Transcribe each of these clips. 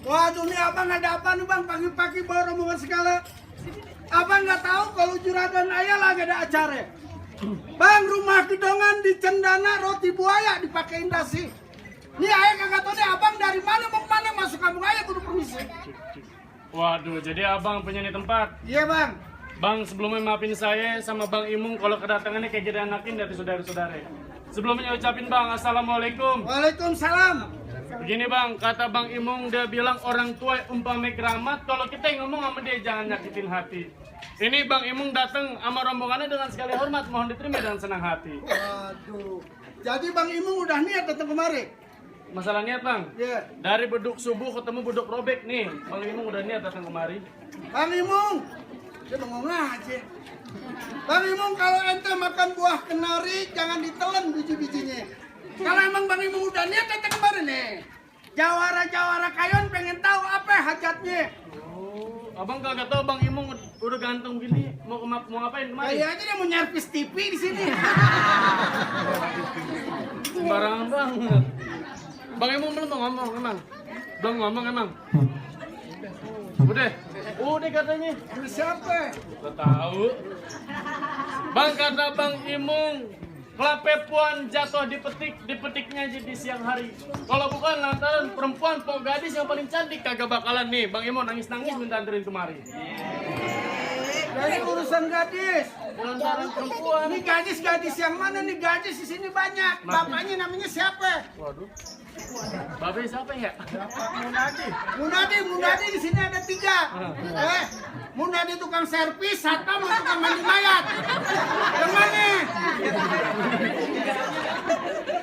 Waduh nih abang ada apa nih bang? Pagi-pagi bawa rombongan segala. Abang nggak tahu kalau juragan ayah lagi ada acara. Bang, rumah gedongan di Cendana roti buaya dipakein dasi. Nih ayah kagak tahu nih abang dari mana mau kemana masuk kampung ayah kudu permisi. Waduh, jadi abang punya nih tempat. Iya bang. Bang, sebelumnya maafin saya sama Bang Imung kalau kedatangannya kayak jadi anakin dari saudara-saudara. Sebelumnya ucapin Bang, Assalamualaikum. Waalaikumsalam. Begini Bang, kata Bang Imung dia bilang orang tua umpama keramat, kalau kita yang ngomong sama dia jangan nyakitin hati. Ini Bang Imung datang sama rombongannya dengan segala hormat, mohon diterima dengan senang hati. Waduh. Jadi bang Imung udah niat datang kemari. Masalah niat Bang? Iya. Dari beduk subuh ketemu beduk robek nih, Bang Imung udah niat datang kemari. Bang Imung, dia bengong aja. Bang Imung kalau ente makan buah kenari jangan ditelan biji-bijinya. Kalau emang Bang Imung udah niat datang kemari nih, jawara-jawara kayon pengen tahu apa hajatnya. Oh, abang kagak tahu Bang Imung udah ganteng gini, mau ngapain kemari? Kayaknya dia mau nyervis TV di sini. Sembarangan banget. Bang Imung belum mau ngomong emang? Belum ngomong emang? Udah katanya. Ini siapa? Gak tahu. Bang kata Bang Imung, kelape puan jatuh dipetiknya aja di siang hari. Kalau bukan lantaran perempuan pok gadis yang paling cantik kagak bakalan nih. Bang Imung nangis-nangis minta anterin kemari. Dari urusan gadis. Lantaran perempuan. Ini gadis yang mana nih? Gadis di sini banyak. Bapaknya namanya siapa? Waduh. Babe siapa ya? Munadi di sini ada 3. Munadi tukang servis, satpam sama tukang mandi mayat. Yang mana?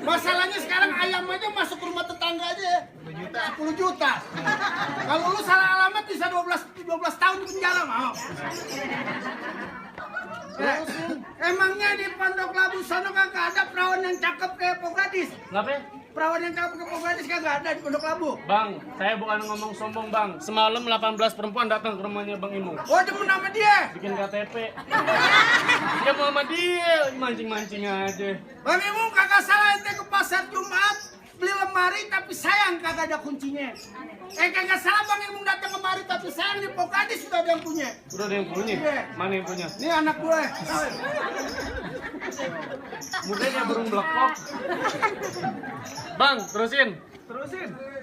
Masalahnya sekarang ayam aja masuk ke rumah tetangga aja 10 juta. Kalau lu salah alamat bisa 12 tahun di penjara mau. Emangnya di Pondok Labu sono kagak ada perawan yang cakep kayak Pogadis? Ngapain? Perawan yang cakep kayak Pogadis kagak ada di Pondok Labu. Bang, saya bukan ngomong sombong Bang. Semalam 18 perempuan datang ke rumahnya Bang Imung. Oh, demen sama dia. Bikin KTP. Dia mau sama dia, mancing-mancing aja. Bang Imung kagak salah ente ke pasar Jumat beli lemari tapi sayang kagak ada kuncinya. Kagak salah Bang Imung datang kemari tapi sayang di Pogadis sudah ada yang punya. Udah ada yang punya? Iya. Mana yang punya? Ini anak gue. Mudanya burung blekok. Bang, terusin.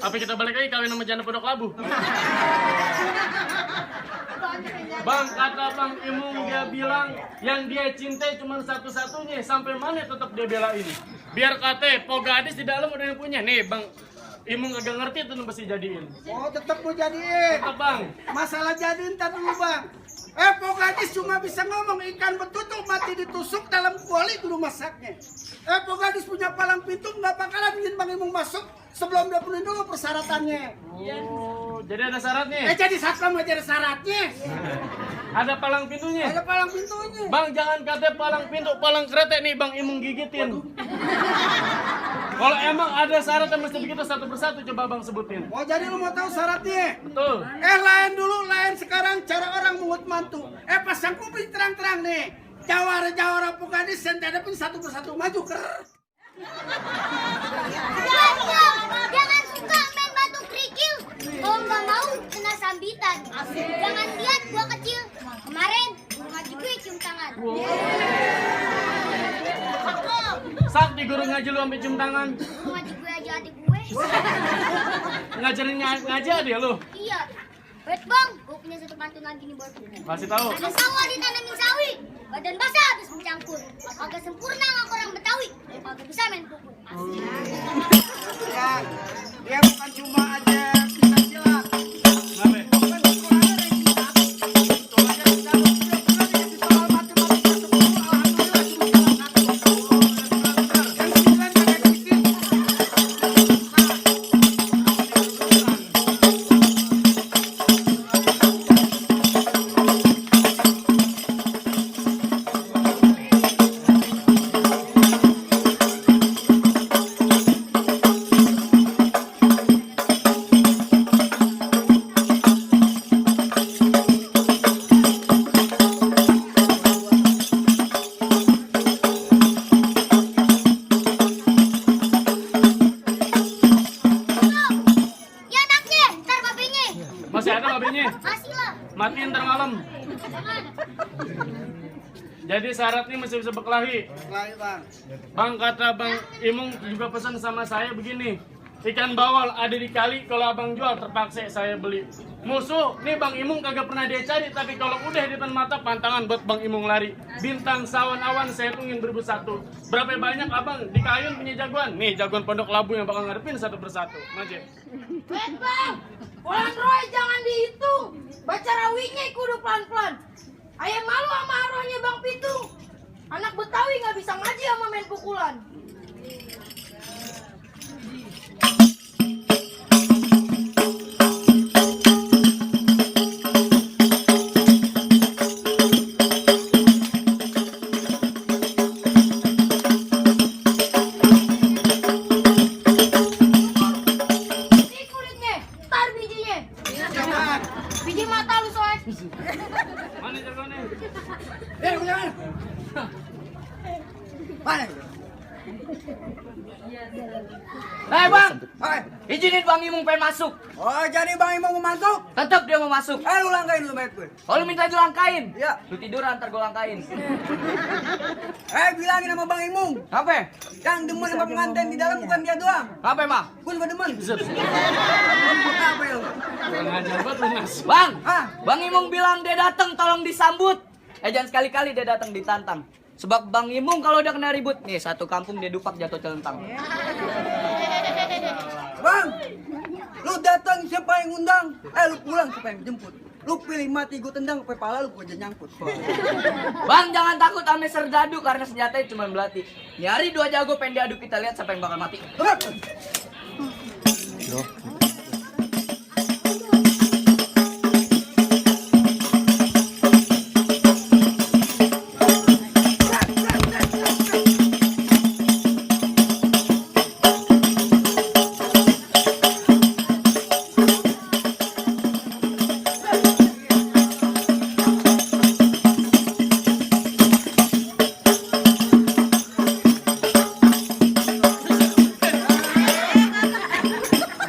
Apa kita balik lagi kawin sama janda Pondok Labu? Bang, kata Bang Imung dia bilang yang dia cintai cuma satu-satunya, sampai mana tetap dia belain. Biar kata Pogadis di dalam udah yang punya. Nih Bang Imung agak ngerti tuh pasti jadiin. Oh, tetap mau jadiin. Tetap Bang. Masalah jadiin ntar dulu Bang. Pogadis cuma bisa ngomong ikan betutu mati ditusuk dalam kuali dulu masaknya. Pogadis punya palang pintu nggak bakalan bikin Bang Imung masuk sebelum dia penuhi dulu persyaratannya. Oh, jadi ada syaratnya? Jadi satpam aja ada syaratnya. Ada palang pintunya? Ada palang pintunya. Bang, jangan kata palang pintu, palang kereta nih Bang Imung gigitin. Kalau emang ada syarat yang mesti begitu satu persatu, coba Bang sebutin. Oh, jadi lu mau tahu syaratnya? Betul. Lain dulu, lain sekarang cara orang mengut mantu. Pas yang kuping terang-terang nih. Jawara-jawara Pogadis yang hadapin satu persatu maju ker. Jangan suka main batu kerikil. Kalau nggak mau kena sambitan. Jangan lihat gua kecil. Kemarin guru ngaji gue cium tangan. Sakti guru ngaji lu sampai cium tangan. Guru ngaji gue aja adik gue. Ngajarin ngaji ada lu? Iya. Wait bang, gue punya satu pantun gini buat lu. Kasih tahu. Ada sawah ditanamin sawi, badan basah habis mencampur. Agak sempurna ngaku orang Betawi, agak bisa main pukul. Ya, dia bukan cuma aja bisa silat. Ngapain? Bukan sekolahnya ranking 1. Sekolahnya bisa dia di soal matematika 10, alhamdulillah cuma salah 1. Yang 9 kagak dikit. lagunya. Kasih lah. Matiin ntar malam. Jangan. Jadi syaratnya masih bisa berkelahi. Lain bang. Bang, kata Bang Imung juga pesan sama saya begini. Ikan bawal ada di kali, kalau abang jual terpaksa saya beli. Musuh, nih Bang Imung kagak pernah dia cari, tapi kalau udah di depan mata pantangan buat Bang Imung lari. Bintang sawan awan saya tungguin 1001. Berapa banyak abang di Kayun punya jagoan? Nih jagoan Pondok Labu yang bakal ngadepin satu persatu. Maju. Wait bang, Polan Roy jangan dihitung. Baca rawinya kudu pelan-pelan. Ayah malu sama arwahnya Bang Pitung. Anak Betawi nggak bisa ngaji sama main pukulan. Ini kulitnya, tar bijinya. Jangan. Biji mata lu soek. Mana jagoannya? Jangan. Mana? Bang, Hai. izinin Bang Imung pengen masuk. Oh jadi bang Imung mau masuk? Tetap dia mau masuk. Lu langkain lu baik gue. Oh, lu minta dilangkain? Ya. Lu tiduran ntar gua langkain. Bilangin sama bang Imung. Apa? Yang demen sama pengantin di dalam bukan dia doang. Apa emang? Gue juga demen. Apa ya lu? Kurang ajar banget lu Nas. Bang, Ah. Bang Imung bilang dia datang tolong disambut. Jangan sekali-kali dia datang ditantang. Sebab Bang Imung kalau udah kena ribut, nih satu kampung dia dupak jatuh celentang. Bang, lu datang siapa yang undang? Lu pulang siapa yang jemput? Lu pilih mati gue tendang sampai pala lu gue nyangkut. Bang, jangan takut ame serdadu karena senjatanya cuma belati. Nyari dua jago pengen diadu, kita lihat siapa yang bakal mati.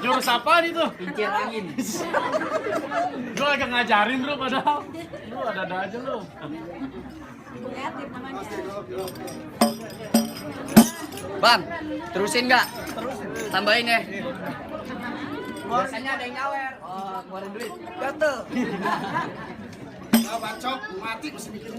Jurus apaan itu? Kincir angin. Lu agak ngajarin bro padahal. Lu ada-ada aja lu. Bang, terusin nggak? Tambahin ya. Biasanya ada yang nyawer. Oh, keluarin duit. Gatel. Bacok, mati mesti bikin.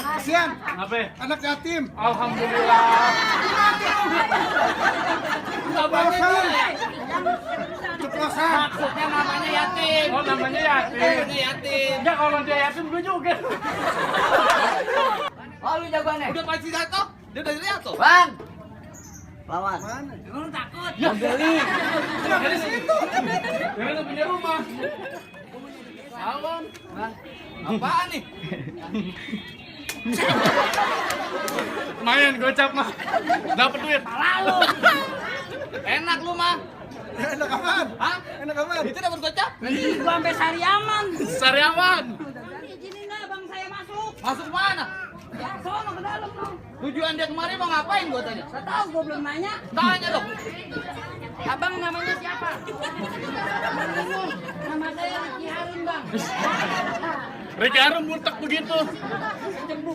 Kasihan, Apa? anak yatim. Alhamdulillah. Ceplosan. Ceplosan. Maksudnya namanya yatim. Oh namanya yatim. Yatim. Ya kalau dia yatim gue juga. Oh, lu jagoannya? Udah pasti jatuh, dia udah lihat tuh. Bang. Lawan. Mana? Ya. Beli. Dari situ. Dari lu punya rumah. Salon. Bang. Apaan nih? Lumayan gocap mah. Dapat duit. Lalu. Enak lu mah. Enak apaan? Hah? Enak apaan? Itu dapat gocap? Gua sampai Sariaman. Sariawan. Izinin nggak bang saya masuk. Masuk mana? Ya sono ke dalam dong. Tujuan dia kemari mau ngapain gua tanya? Gak tahu gua belum nanya. Tanya dong. Abang namanya siapa? Nama saya Ricky Harun bang. Ricky Harun murtak begitu.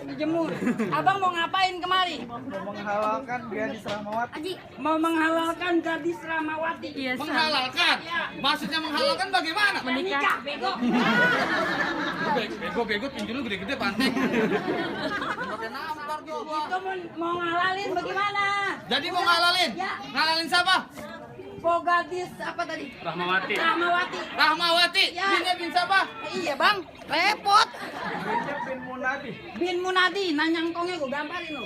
Dijemur. Abang mau ngapain kemari? Menghalalkan gadis Rahmawati. Aji. Mau menghalalkan gadis Ramawati. Iya. Menghalalkan? Maksudnya menghalalkan bagaimana? Menikah bego. Bego tinju lu gede-gede pantai. Pakai nampar gua. Itu mau ngalalin bagaimana? Jadi mau ngalalin? Ya. Ngalalin siapa? Po gadis apa tadi? Rahmawati. Ramawati. Rahmawati. Ya. Binnya bin siapa? Iya bang, repot. Bin Munadi. Bin Munadi, nanyang tongnya gue gamparin lo.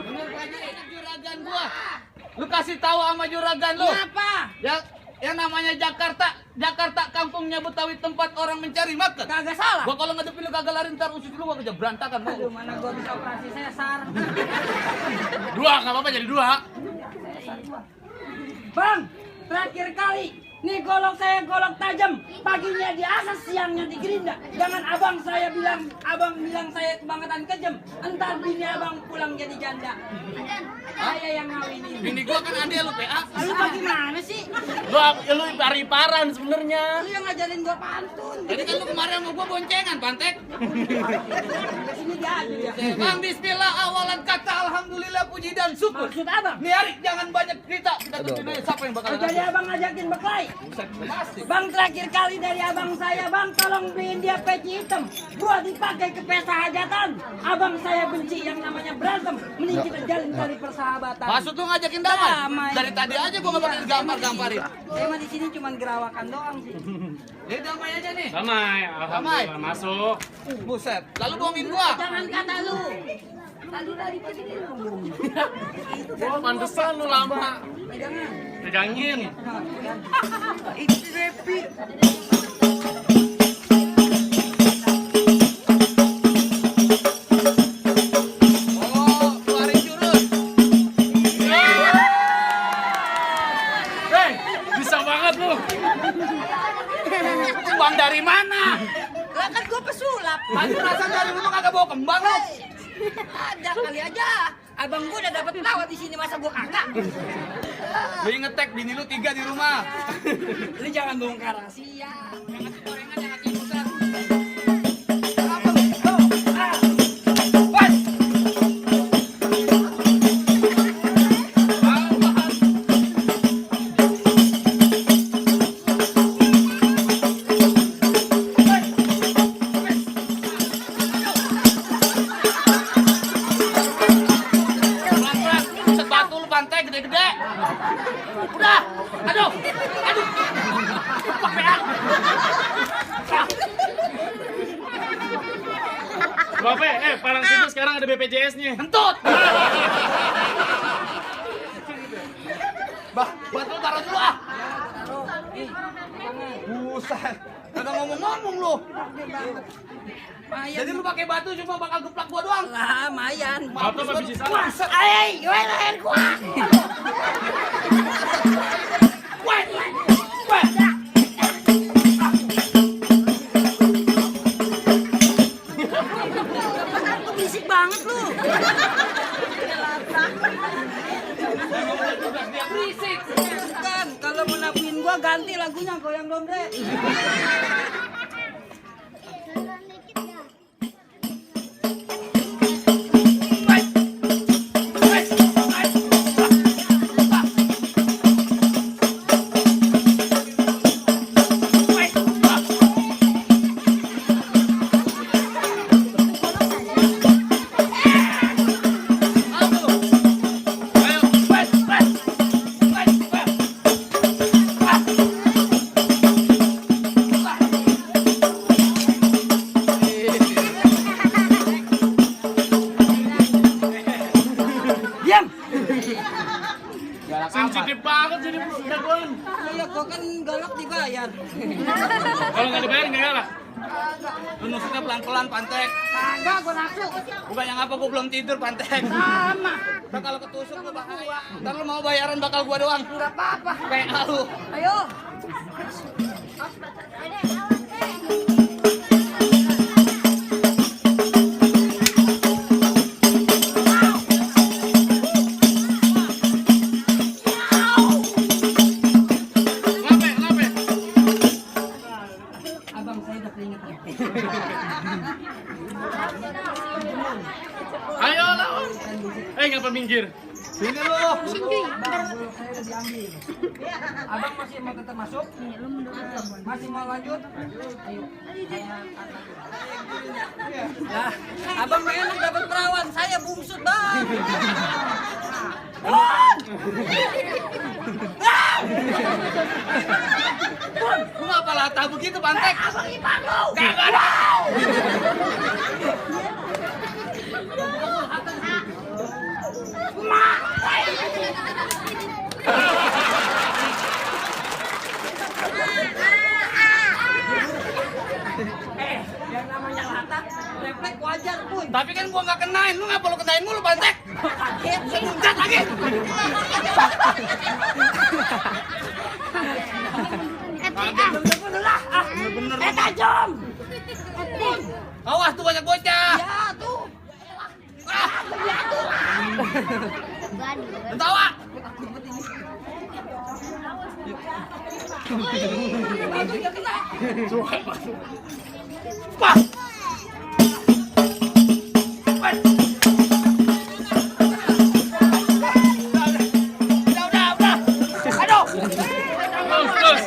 Bener aja ini juragan gua. Lu kasih tahu sama juragan lu. Kenapa? Ya Yang namanya Jakarta kampungnya Betawi tempat orang mencari makan. Kagak salah. Gua kalau ngadepin lu kagak lari ntar usus lu gua kerja berantakan lu. Aduh, mana gua bisa operasi sesar. Dua, nggak apa-apa jadi dua. Bang, terakhir kali nih golok saya golok tajam, paginya di asas, siangnya di gerinda. Jangan abang bilang saya kebangetan kejam. Entar bini abang pulang jadi janda. Saya yang ngawinin. Bini gua kan ada lu PA. Lu bagaimana sih? Lu pariparan sebenarnya. Lu yang ngajarin gua pantun. Jadi kan lu kemarin sama gua boncengan, Pantek. Sini diadu ya. Bang, bismillah awalan kata alhamdulillah puji dan syukur. Maksud abang? Nih Ari, jangan banyak cerita. Kita tentuin aja siapa yang bakal Jadi abang ngajakin berkelahi. Pasti. Bang, terakhir kali dari abang saya, bang tolong beliin dia peci hitam. Gua dipakai ke pesta hajatan. Abang saya benci yang namanya berantem. Mending kita jalin tali persahabatan. Maksud lu ngajakin damai? Damai. Dari tadi aja gua nggak bakal gambar-gambarin. Saya mah di sini cuma gerawakan doang sih. Ya damai aja nih. Damai, alhamdulillah masuk. Buset. Lalu bohongin gua. Jangan kata lu. Tadi begini lu. Oh, pantesan lu lama. Jangan. Pegangin. Itu Repi. Oh, keluarin jurus. Hei, bisa banget lu. Uang dari mana? Lah kan gua pesulap. Tadi rasa dari rumah kagak bawa kembang lu. Ada kali aja. Abang gua udah dapet tawa di sini, masa gua kagak. Lu ngetek bini lu 3 di rumah. Lu jangan bongkar rahasia. Gorengan yang hati besar. Pelan-pelan, buset batu lu pantai gede-gede. Udah, aduh. Pakai aku. Bapak, palang pintu sekarang ada BPJS-nya. Kentut. Batu taruh dulu ah. Buset. Kagak ngomong-ngomong lu. Jadi lu pakai batu cuma bakal geplak gua doang. Lah, mayan. Bapak apa biji salah? Ay, gue leher gua. Berisik banget lu. Berisik. Kan, kalau mau nabuin gua ganti lagunya goyang dombre. Diam. Sensitif banget jadi daguan. Iya, gua kan galak dibayar. Kalau nggak dibayar nggak galak. Lu nusuknya pelan-pelan Pantek. Kagak, gua nafsu. Bukan yang apa gua belum tidur Pantek. Sama. Ntar kalau ketusuk lu bahaya. Ntar lu mau bayaran bakal gua doang. Enggak apa-apa. PA lu. Ayo. Ngape? Abang saya udah keringetan. Ayo lawan. Ngapa minggir? Sini lu. Bang, golok saya udah diambil. Abang masih mau tetap masuk? Masih mau lanjut? Ayo. Lah, abang enak dapat perawan, saya bungsut bang. Lu ngapa latah begitu Pantek? Abang iman lu. Kagak tahu. refleks wajar pun. Tapi kan gua nggak kenain, lu ngapa lu kenain mulu Bantek? Kaget. Muncat lagi. Bener lah. Tajam. Awas tuh banyak bocah. Ya tuh. Tawa. Wah. Udah. Aduh. Terus.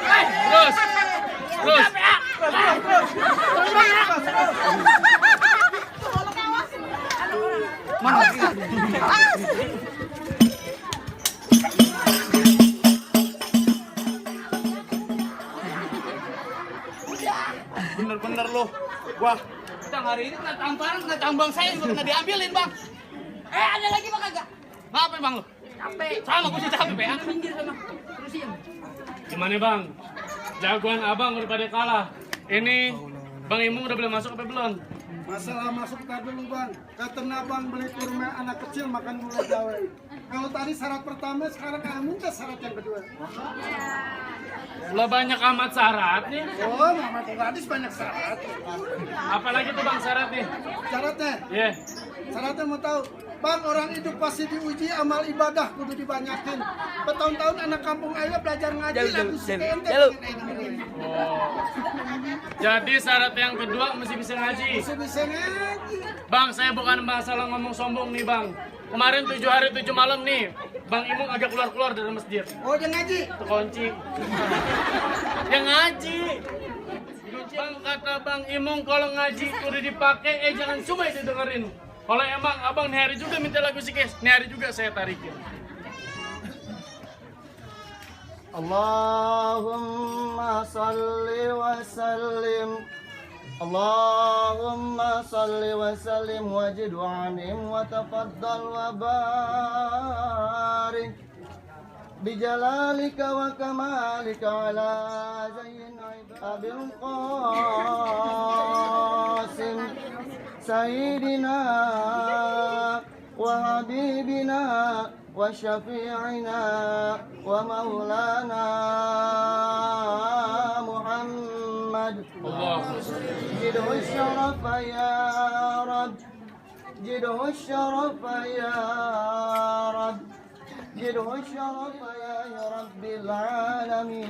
Bener-bener lu. Wah, Bang hari ini kena tamparan, kena tambang saya juga kena diambilin, Bang. Ada lagi Bang kagak? Ngapa Bang lu? Capek. Sama gua sih capek, ya. Minggir sama. Terusin. Gimana Bang? Jagoan abang udah pada kalah. Ini Bang Imung udah boleh masuk apa belum? Masalah masuk tadi dulu bang. Kata abang beli kurma anak kecil makan gulai jawa. Kalau tadi syarat pertama, sekarang kamu minta syarat yang kedua. Lo banyak amat syarat nih. Oh, mama kok gadis banyak syarat. Apalagi tuh Bang syarat nih? Syaratnya? Iya. Syaratnya mau tahu? Bang, orang hidup pasti diuji amal ibadah kudu dibanyakin. Bertahun-tahun anak kampung ayah belajar ngaji lagu si ente. Jadi syarat yang kedua mesti bisa ngaji. Bisa ngaji. Bang, saya bukan masalah ngomong sombong nih Bang. Kemarin 7 hari 7 malam nih, Bang Imung agak keluar-keluar dari masjid. Oh, dia ngaji? Itu kunci. Dia ngaji. Bang kata Bang Imung kalau ngaji kudu dipakai, jangan cuma itu dengerin. Kalau emang abang nih hari juga minta lagu sikes, nih hari juga saya tarikin. Allahumma salli wa sallim. Allahumma salli wa sallim wajid wa anim wa tafaddal wa barik bijalalika wa kamalika ala zayyin abil qasim sayyidina wa habibina wa syafi'ina wa maulana Muhammad. جده الشرف يا رب جده الشرف يا رب جده الشرف يا رب العالمين.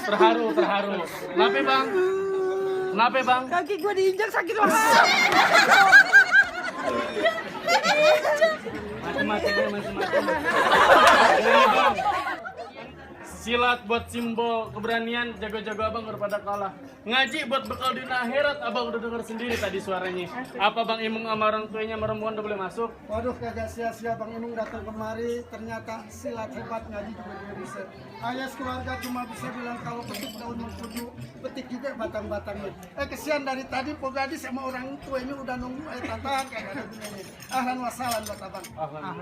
Terharu. Kenapa Bang? Kenapa Bang? Kaki gua diinjak sakit banget. Macam-macam. Silat buat simbol keberanian, jago-jago abang udah pada kalah. Ngaji buat bekal di akhirat, abang udah denger sendiri tadi suaranya. Apa Bang Imung sama orang tuanya merembuan udah boleh masuk? Waduh, kagak sia-sia Bang Imung datang kemari, ternyata silat hebat, ngaji juga dia bisa. Ayah keluarga cuma bisa bilang kalau petik daun mengkudu, petik juga batang-batangnya. Kesian dari tadi Pogadi sama orang tuanya udah nunggu, tantangan kagak ada gunanya. Ahlan wa sahlan buat abang. Ahlan.